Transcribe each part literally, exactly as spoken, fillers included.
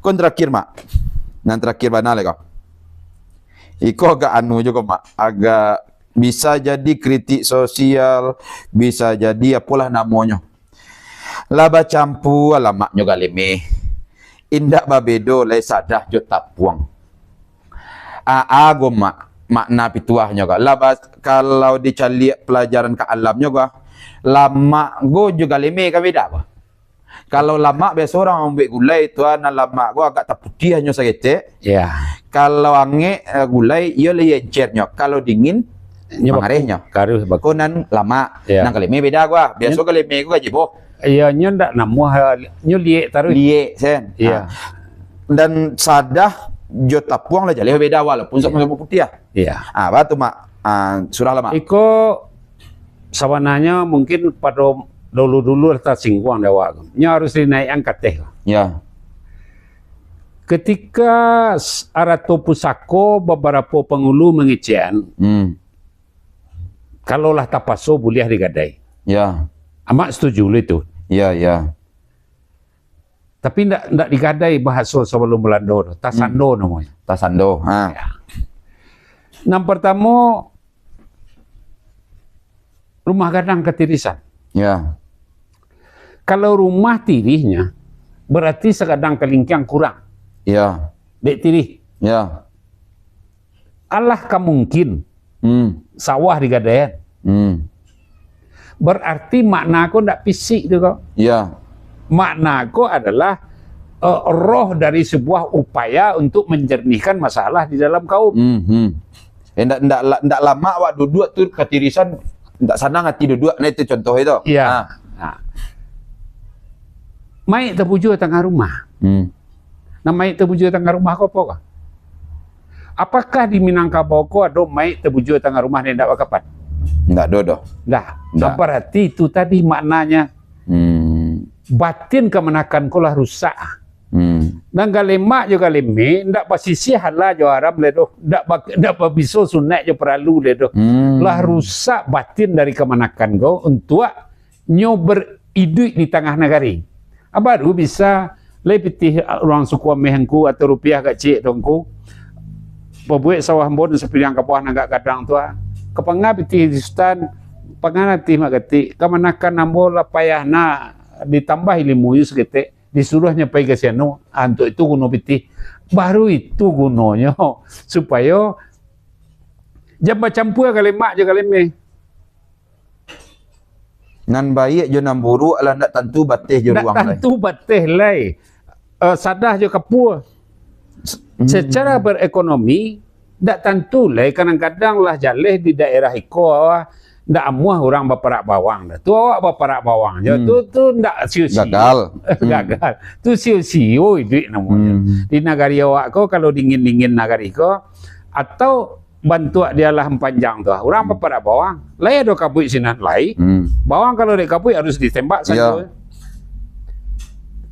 Ko nan terakhir, Mak. Nan terakhir bana lai ko. Iko agak anu juo ko, Mak. Agak bisa jadi kritik sosial, bisa jadi apolah namonyo. Lah bacampua lamaknyo ka lemeh. Indak babedo lai sadah jo tapuang. Aa, go mak-, makna pituahnyo ko. Lah ba-, kalau dicaliak pelajaran ka alamnyo ko, lamak go jo galemeh ka beda ko. Kalau lamak biaso urang mambuek gulai tu, ah, nan lamak ko agak taputiahnyo saketek. Ya. Kalau angek, eh, gulai, iyo lah iyo encernyo. Kalau dingin, Nyo baku, mangarehnyo. Karuh baku. Ko nan lamak, Ya. nan galemeh beda ko, ah. Biaso Nyo galemeh ko gaji boh. Iyo, nyo ndak namuah, nyo liek taruih. Liek, sen. Iya. Ah. Dan sadah jo tapuang lah jaleh beda, walaupun Iya. sama-sama putiah. Iya. Ah, apa tu, Mak? Ah, surah lah, Mak. Iko sabananyo mungkin pado dulu-dulu lah tasingguang dek awak tu. Nyo harus dinaikan ka ateh. Ya. Ketika s-, arato pusako babarapo pangulu mangecekan, Hmm. kalau lah tapaso buliah digadai. Ya. Amak setuju lah itu. Ya, ya. Tapi ndak, ndak digadai bahaso sabalum Balando tu. Tasando Hmm. namonyo. Tasando. Ha. Ya. Nan partamo, rumah gadang katirisan. Ya. Kalau rumah tirihnyo, berarti sagadang kalingkiang kurang. Ya. Dek tirih. Ya. Alah ka mungkin Hmm. sawah digadaian. Hmm. Berarti makna ko ndak fisik tu ko. Ya. Makna ko adalah, eh, roh dari sebuah upaya untuk menjernihkan masalah di dalam kaum. Hmm, hmm. Eh, ndak, ndak la-, ndak lamak awak duduak tu katirisan, ndak sanang ati duduak, nah itu contoh itu. Ya. Ha. Ha. Maik tabujua tangah rumah. Hmm. Nah, maik tabujua tangah rumah ko apo ko? Apakah di Minangkabau ko ado maik tabujua tangah rumah nan indak bakapan? Indak ado doh. Dah. Indak. Berarti itu tadi maknanya Hmm. batin kamanakan ko lah rusak. Hmm. Nan galemak jo galemeh, indak basisiah halal jo haram lai doh. Indak ba-, indak babiso sunat jo paralu lai doh. Hmm. Lah rusak batin dari kamanakan ko untuak nyo baiduik di tangah nagari. Ah, baru bisa lai pitih, ah, urang suku ameh angku atau rupiah agak ciek tu angku. Pabuek sawah ambo nan sapiliang ka bawah nan agak gadang tu, ah. Ka panga pitih di Sutan, panga pitih Mak Gatik, kamanakan ambo lah payah nak ditambah ilimunyo saketek, disuruahnyo pai ka sinan, ah, untuak itu guno pitih. Baru itu gunonyo, supayo jan bacampua galemak jo galemeh. Nan baiak jo nan buruak lah ndak tantu bateh jo Ndak ruang lai. tantu bateh lai. Eh, sadah jo kapua. Hmm. Secara berekonomi, ndak tantu lai. Kadang-kadang lah jaleh di daerah iko, ah, ndak amuah urang baparak bawang dah. Tu awak baparak bawang jo. Hmm. Tu, tu ndak sio-sio. Gagal. Hmm. Gagal. Tu sio-sio iduik namonyo. Hmm. Di nagari awak ko, kalau dingin-dingin nagari ko, atau bantuak dia lah panjang tu, urang Hmm. baparak bawang. Lai ado kabuik sinan lai. Hmm. Bawang kalau dek kabuik harus ditembak Iya. sajo.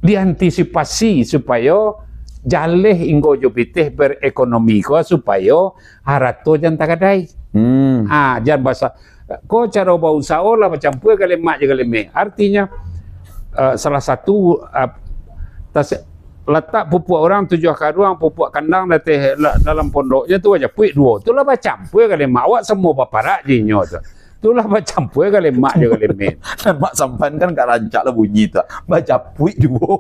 Diantisipasi supayo jaleh inggo jo pitih berekonomi ko, supayo harato jan tagadai. Hmm. Ha, jan basa-, ko caro bausaho lah bacampua galemak jo galemeh. Artinyo, eh, salah satu, eh, tas-, latak pupuak urang tujuah karuang, pupuak kandang dateh la-, dalam pondoknyo tu bajapuik duo. Tu lah bacampua galemak. Awak samo baparak jo inyo tu. Tu lah bacampua galemak jo galemeh. Nan Mak Sampan kan agak rancak lah bunyi tu. Bajapuik duo.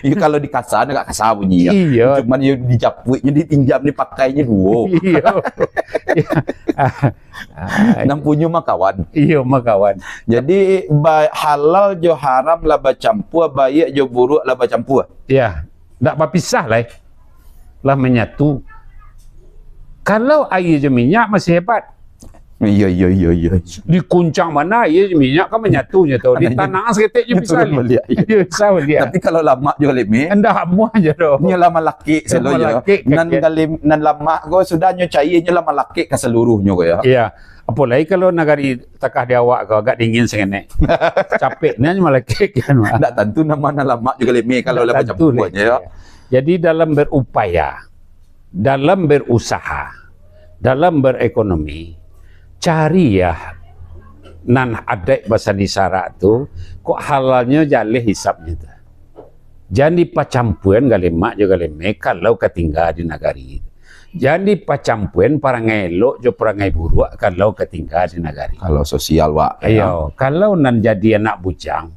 Iyo, kalau dikasa, agak kasa bunyi, yo. Iyo. Cuman yo dijapuiknyo, dipinjam, dipakainyo duo. Iyo. Ah, Nan punyo mah kawan. Iyo, mah kawan. Jadi, ba-, halal jo haram lah bacampua, baiak jo buruak lah bacampua. Iya. Ndak bapisah lai. Lah manyatu. Kalau aia jo minyak masih hebat. Iyo, iyo, iyo, iyo. Di kuncang bana aia jo minyak kan manyatunyo tu. Di tanah saketek jo bisa turun baliak. Iyo, bisa baliak. Tapi kalau lamak jo galemeh, ndak amuah je tu. Nyo lah malakek selalu je. Malakek. Nan galim-, nan lamak ko sudah nyo cair, nyo lah malakek ka saluruhnyo ko, yo. Iya. Apolai kalau nagari takah di awak ko agak dingin sangenek. Capek nian malakek kan, Mak. Ndak tantu nan ma nan lamak jo galemeh kalau lah bacampua je, yo. Jadi dalam berupaya, dalam berusaha, dalam berekonomi, cari yo nan adaik basandi sarak tu, kok halalnyo jaleh hisapnyo tu. Jan dipacampuan galemak jo galeme kalau ka tingga di nagari. Jan dipacampuan parangai elok jo parangai buruak kalau ka tingga di nagari. Kalau sosial, Wak, ya. Iyo, kalau nan jadi anak bujang,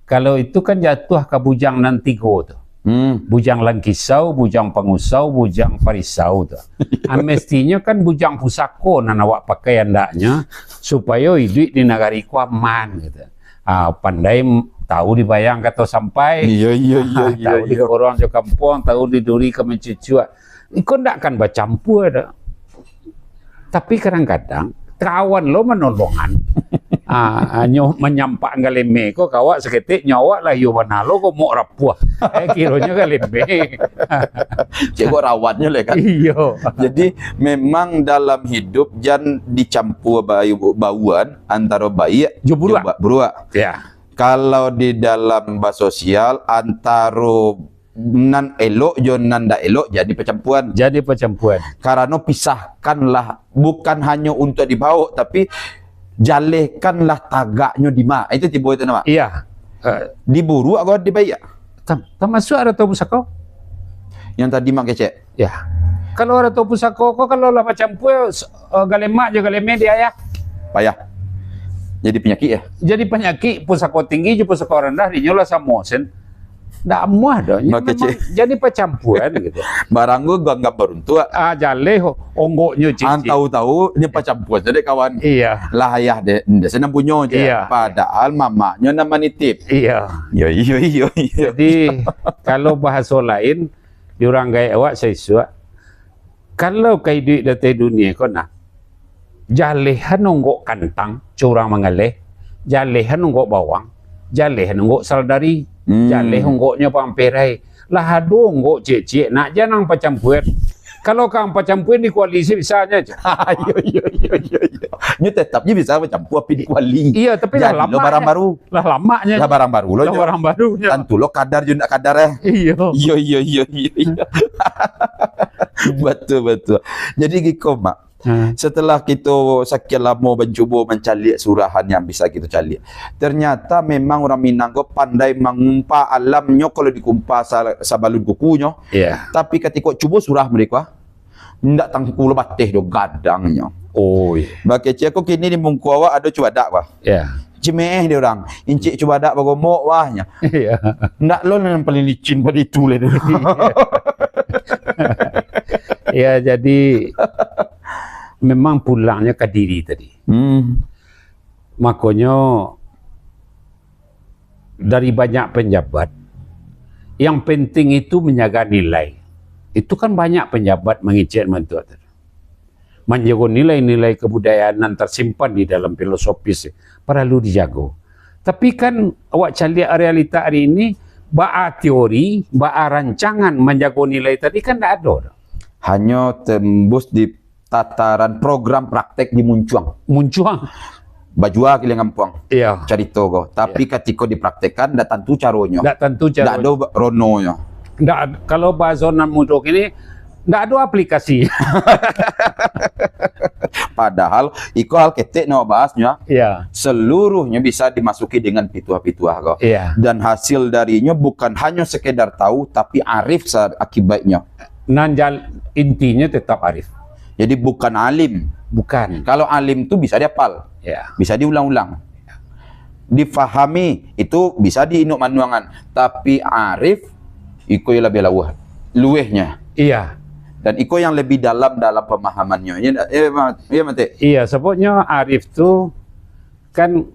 kalau itu kan jatuah ka bujang nan tigo tu. Hmm. Bujang langkisau, bujang pangusau, bujang parisau tu. Ah, mestinyo kan bujang pusako nan awak pakai andaknyo, supayo iduik di nagari ko aman, gitu. Ah, pandai m-, tahu dibayang kato sampai. Iyo, iyo, iyo, Ah, iyo, tahu di iyo. Korong jo kampuang, tahu di duri ka mancucuak. Iko ndak akan bacampua doh. Tapi kadang-kadang, kawan lo manolongan. Ah, nyo manyampak galeme ko, kawak saketek nyo awak lah iyo bana lo ko mok rapuah. Eh, kironyo galeme. Cek ko rawatnyo leh kan. Iyo. Jadi, memang dalam hidup jan dicampua bayu-, bauan antaro baiak Jo buruak. jo ba-, buruak. Ya. Kalau di dalam basosial, antaro nan elok jo nan ndak elok jadi pacampuan. Jadi pacampuan. Karano pisahkanlah, bukan hanyo untuak dibaok, tapi jalehkanlah tagaknyo di ma. Itu tibo itu nama. Iya. Eh. Di buruak atau di baiak? Tam-, tamasuak arato pusako. Yang tadi Mak kecek. Ya. Kalau arato pusako ko, kalau lah bacampua, s-, eh, galemak jo galeme di ayah. Payah. Jadi panyakik, ya? Jadi panyakik, pusako tinggi jo pusako randah, dinyo lah samo, sen. Ndak amuah doh. Nyo Mak memang kecek. Jadi pacampuan gitu. Barang ko ganggam baruntuak. Ah, jaleh onggoknyo cicik. Tahu-tahu, nyo pacampuan sajo dek kawan. Iya. Lah ayah dek, ndak senang punyo je. Iya. Padahal mamaknyo nan manitip. Iya. Iyo, iyo, iyo, iyo. Jadi, kalau bahaso lain, di urang gaek awak saisuak, kalau ka iduik di ateh dunia ko nah, jalehan onggok kantang, curang manggaleh, jalehan onggok bawang, jalehan onggok saladari, Hmm. jaleh onggoknyo bawang perai. Lah ado onggok ciek-ciek, nak jan ang pacampuan. Kalau ka ang pacampuan di kuali se bisa nyo. Iyo, iyo, iyo, iyo, iyo. Nyo tetap je bisa bacampua, tapi di kuali. Iyo, tapi lah Jadi lo lamak barang nyo. baru. Lah lamaknyo. Lah barang baru lo Lah nyo. barang baru nyo. Tantu lo kadar jo ndak kadar, eh. Iyo. Iyo, iyo, iyo, iyo, iyo. Batua, batua. Jadi giko, Mak. Hmm. Setelah kito sakian lamo mancubo mancaliak surahan yang bisa kito caliak, ternyata memang urang Minang ko pandai mangumpa alamnyo kalau dikumpa sa-, sabalun kukunyo. Iya. Tapi katiko cubo surah mereka, ah, ndak tangku lo bateh do gadangnyo. Oh, iya. Bakecek ko kini di mungko awak ado cubadak, bah. Iya. Cimeh di urang, incik cubadak bagomok, bah, nyo. Iya. Ndak lo nan paling licin pado itu leh. Iya. Ya, jadi memang pulangnyo ka diri tadi. Hmm. Makonyo, dari banyak penjabat, yang penting itu menjaga nilai. Itu kan banyak penjabat mangecek bantuak tu. Manjago nilai-nilai kebudayaan nan tersimpan di dalam filosofis paralu dijago. Tapi kan awak caliak realita hari ini, baa teori, baa rancangan manjago nilai tadi kan ndak ado doh. Hanyo tembus di tataran program praktek di muncuang. Muncuang. Bajua kiliang kampuang. Iya. Carito ko. Tapi Iya. katiko dipraktekkan, ndak tantu caronyo. Ndak tantu Ndak caro. ado ba-, rononyo. Ndak ad-, kalau bahaso nan mudo kini, ndak ado aplikasi. Padahal, iko hal ketek nak bahasnyo. Iya. Seluruhnyo bisa dimasuki dengan pituah-pituah ko. Iya. Dan hasil darinyo bukan hanyo sekedar tahu, tapi arif sa-, akibatnyo. Nan jal-, intinyo tetap arif. Jadi, bukan alim. Bukan. Kalau alim tu bisa diapal. Ya. Bisa diulang-ulang. Difahami, itu bisa diinuk manuangan. Tapi arif, iko yang lebih lauh. Luehnya. Iya. Dan iko yang lebih dalam dalam pemahamannya. Iya ndak? Iya, Ma-, iya, Mate? Iya, sebabnya arif tu kan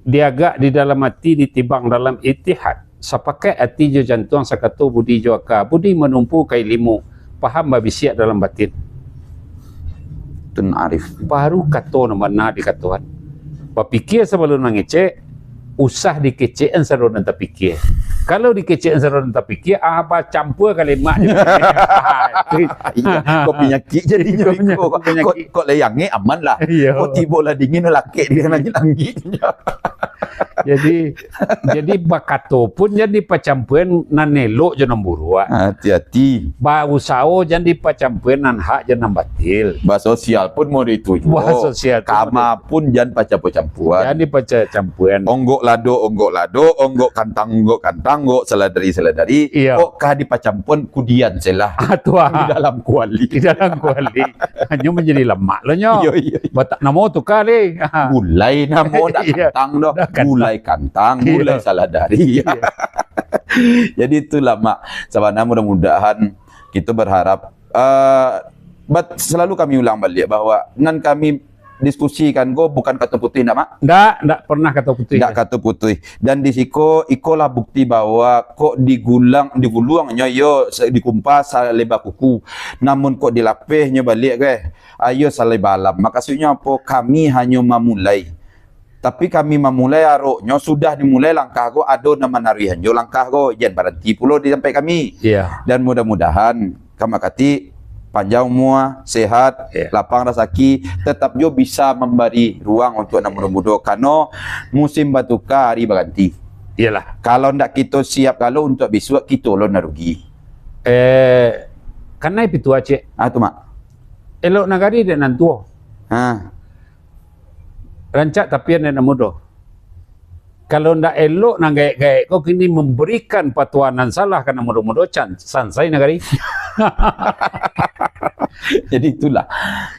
diagak di dalam ati, ditibang dalam itihad. Sapakaik ati jo jantuang, sakato budi jo aka. Budi manumpu ka ilimu, paham babisiak dalam batin. Tun arif. Baru kato nan bana dikatoan. Bapikia sabalun mangecek, usah dikecekan sabalun tapikia. Kalau dikecekan sabalun tapikia, ah, bacampua ka lemak je. Iya, kok panyakik jadinyo Kok panyakik, iko. kok panyakik. Kok, kok lai angek aman lah. Iya. Kok tibo lah dingin, lakek di langik-langik. Jadi, jadi bakato pun jan dipacampuan nan elok jo nan buruak. Hati-hati. Bausaho jan dipacampuan nan hak jo nan batil. Basosial pun model itu juo. Basosial tu Kama pun jan pacampua-campuan. Jan dipacampuan. Onggok lado, onggok lado, onggok kantang, onggok kantang, onggok saladari, saladari. Iya. Kok ka dipacampuan kudian selah. Ah, tu ah. Di dalam kuali. Di dalam kuali. Hanyo manjadi lamak lo nyo. Iyo, iyo, iyo. Batak namo tukar deh. Gulai namo, dak Iya. kantang doh. Dak kantang. Gulai kantang, Iya. gulai saladari. Iya. Jadi itulah, Mak. Sabana mudah-mudahan kita berharap, eh, but selalu kami ulang balik bahwa nan kami diskusikan ko bukan kato putuih, ndak, Mak? Ndak, ndak pernah kato putuih. Ndak kato putuih. Dan di siko, ikolah bukti bahwa kok digulang, diguluangnyo iyo se-, dikumpas saleba kuku. Namun kok dilapehnyo baliak, eh, iyo saleba alam. Makasuiknyo apo? Kami hanyo mamulai. Tapi kami mamulai aroknyo, sudah dimulai langkah ko, ado nan manaruihan jo langkah ko, jan baranti pulo di tampek kami. Iya. Dan mudah-mudahan Kama Katik panjang umua, sehat, Iya. lapang rasaki, tetap jo bisa mambari ruang untuk nan mudo-mudo, karano musim batuka, ari baganti. Iyalah. Kalau ndak kito siap galo untuk bisuak, kito lo nan rugi. Eh, kanai pituah, Cik. Ah, tu, Mak. Elok nagari dek nan tuo. Ha. Rancak tapian dek nan mudo. Kalau ndak elok nan gaek-gaek ko kini mambarikan patuah nan salah ka nan mudo-mudo, can, sansai nagari. Jadi itulah.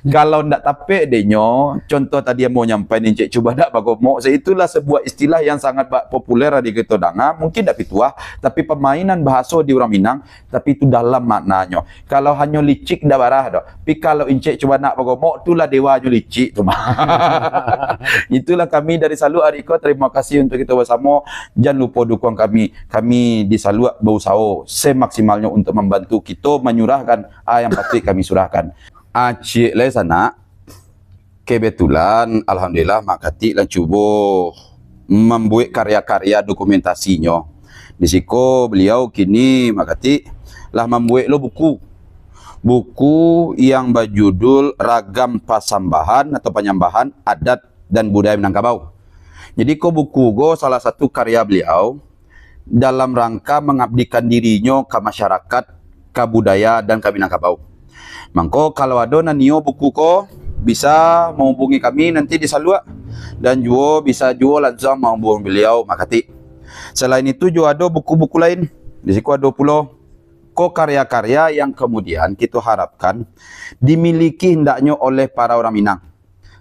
Kalau ndak tapek dek nyo, contoh tadi ambo nyampai ni, Encik Cubadak bagomok, itulah sebuah istilah yang sangat ba-, populer di kito danga, mungkin ndak pituah, tapi pamainan bahaso di urang Minang, tapi itu dalam maknanyo. Kalau hanyo licik, ndak barah doh. Tapi kalau Encik Cubadak bagomok, tu lah dewanyo licik tu mah. Itulah kami dari Saluak Ariko. Terima kasih untuk kito basamo. Jan lupo dukuang kami. Kami di Saluak bausaho semaksimalnyo untuk mambantu kito manyurahkan a yang patuik kami surahkan. Acik lai sanak. Kebetulan, alhamdulillah, Mak Katik lah cubo mambuek karya-karya dokumentasinyo. Di siko beliau kini, Mak Katik, lah mambuek lo buku. Buku yang bajudul Ragam Pasambahan atau Panyambahan Adat dan Budaya Minangkabau. Jadi, ko buku ko salah satu karya beliau dalam rangka mangabdikan dirinyo ka masyarakat, ka budaya, dan ka Minangkabau. Mangko, kalau ado nan nio buku ko, bisa mahubungi kami nanti di Saluak, dan juo bisa juo lansuang mahubungi beliau, Mak Katik. Selain itu, juo ado buku-buku lain. Di siko ado pulo. Ko karya-karya yang kemudian kito harapkan dimiliki hendaknyo oleh para urang Minang,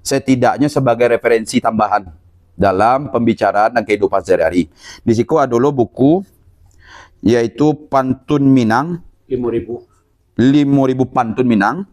setidaknyo sebagai referensi tambahan dalam pembicaraan dan kehidupan sehari-hari. Di siko ado lo buku, yaitu Pantun Minang, Limo ribu. Limo ribu Pantun Minang,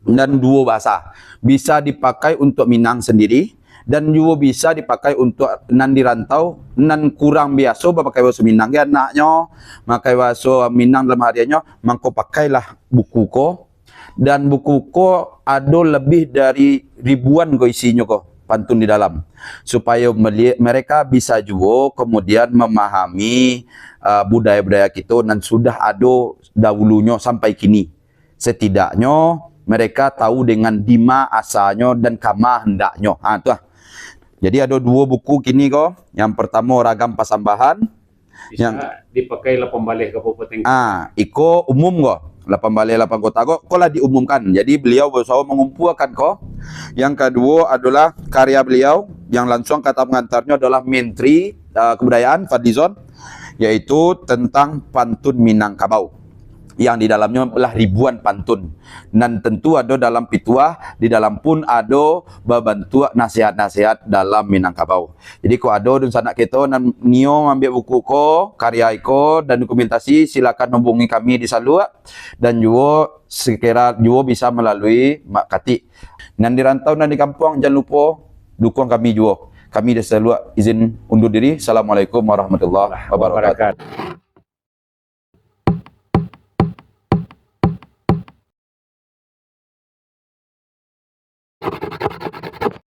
dan duo bahasa. Bisa dipakai untuk Minang sendiri, dan juo bisa dipakai untuk nan di rantau, nan kurang biaso bapakai bahaso Minang, ge anaknyo, makai bahaso Minang dalam hariannyo, mangko pakailah buku ko. Dan buku ko ado lebih dari ribuan ko isinyo ko, pantun di dalam. Supayo meli-, mereka bisa juo kemudian memahami, uh, budaya-budaya kito nan sudah ado dahulunyo sampai kini. Setidaknyo, mereka tahu dengan dima asalnyo dan kama hendaknyo. Ha, tu lah. Jadi, ado duo buku kini ko. Yang pertamo, Ragam Pasambahan. Bisa Yang dipakai lapan baleh ka Kabupaten Kota. Ah, iko umum ko. Lapan baleh, lapan kota ko, ko lah diumumkan. Jadi, beliau berusaha mangumpuakan ko. Yang kaduo adolah karya beliau, yang lansuang kata pangantarnyo adolah Menteri, ah, Kebudayaan, Fadlizon, yaitu tentang pantun Minangkabau. Yang di dalamnyo lah ribuan pantun. Nan tentu ado dalam pituah, di dalam pun ado babantuak nasihat-nasihat dalam Minangkabau. Jadi, kok ado dunsanak kito nan nio maambiak buku ko, karya iko, dan dokumentasi, silakan hubungi kami di Saluak, dan juo sekira juo bisa malalui Mak Katik. Nan di rantau, nan di kampuang, jan lupo dukuang kami juo. Kami di Saluak izin undur diri. Assalamualaikum warahmatullahi wabarakatuh.